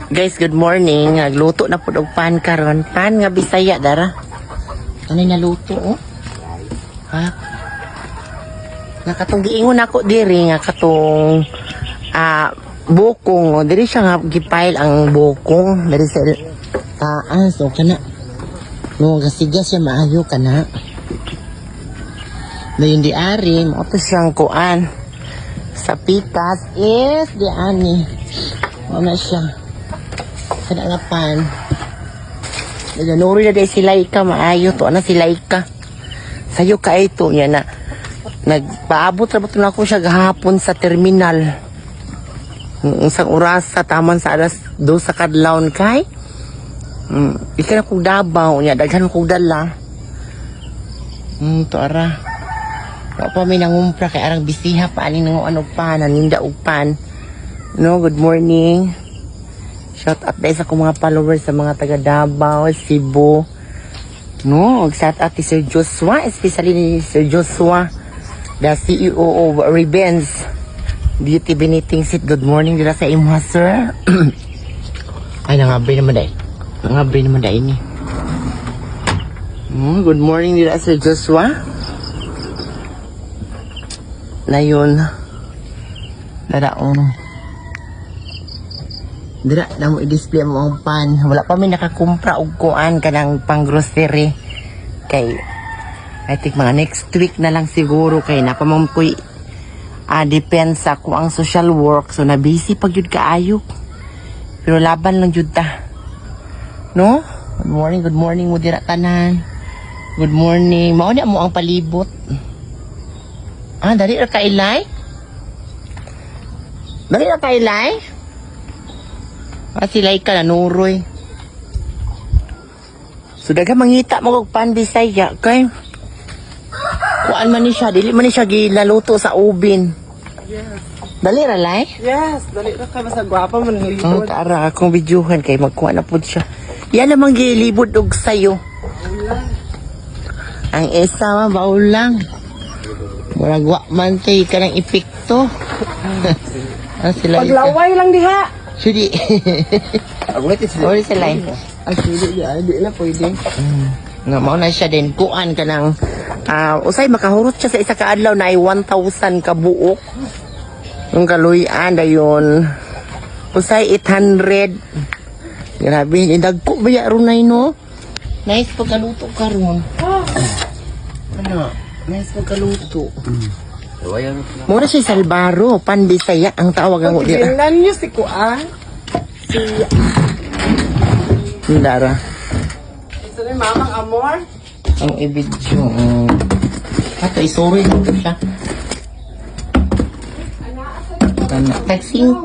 Guys, good morning. Nagluto na po og pan karon. Pan nga Bisaya dara. Ano naluto oh? Ha? Nga katong giingon ako diri nga katong bukong oh. Diri siya nga gipile ang bukong diri sa taas oh kana. No, kasiga siya maayo kana. Dayon di ari mo to siyang kuan. Sa pitas is di ani. Mao na siya. Kada nga pan. Nganuri na dahil si Laika maayo to ana si Laika. Sayo ka ito niya na nagpaabot ra ba to nako siya gahapon sa terminal. Usang oras sa taman sa alas 2 sa kadlawon kay. Ika na kog Davao niya daghan kog dala. To ara. Wa pa may nangumpra kay arang bisiha pa aning nangu ano pa naninda og pan. No, good morning. Shout out dahil sa akong mga followers sa mga taga Davao, Cebu. No, shout out ni Sir Joshua, especially ni Sir Joshua, the CEO of Revenge Beauty Biniting Seat. Good morning dira sa imo, sir. Ay, nangabi naman dahil. Nangabi naman dahil ni. Good morning dira, Sir Joshua. Na yun. Daraon. Dira na mo i-display mo ang pan. Wala pa mi nakakumpra og kuan kanang pang grocery. Kay I think mga next week na lang siguro kay napamam ko'y depensa ko ang social work, so na busy pag jud kaayo. Pero laban lang jud ta. No? Good morning mo dira tanan. Good morning. Mao na mo ang palibot. Ah, dali ra ka ilay? Dali ra ka ilay? Ah, sila ka nanuroy. So daga mangita mo og pan Bisaya kay kuan man ni siya, dili man ni siya gilaluto sa oven. Yes. Dali ra lay. Yes, dali ra ka basta gwapa man Oh, libod. tara akong videohan kay magkuha na pud siya. Yan namang gilibod og sayo. Ang isa man baulang. Murag wa man tay kanang epekto. Ah, sila isa. Paglaway lang diha. Sudi. Uli sila. Ay, sili di ay di na pwede. Nga mao na siya din kuan ka ng usay makahurot siya sa isa ka adlaw na ay 1,000 ka buok. Ang kaluy-an dayon. Usay 800. Grabe, dagko ba ya runay no? Nice pagkaluto karon. Ano? Nice pagkaluto. Mura siya salbaro, pan Bisaya ang tawag ang dira. Tingnan niyo si Kuan. Si Ndara. Isa ni Mamang Amor. Ang i-video. Ato, isuri na to siya. Tama. Tag 5.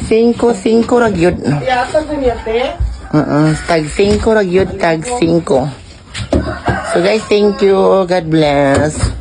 5, 5 ra gyud. Yata sa niya te. Oo, tag 5 ra gyud, tag 5. So guys, thank you. God bless.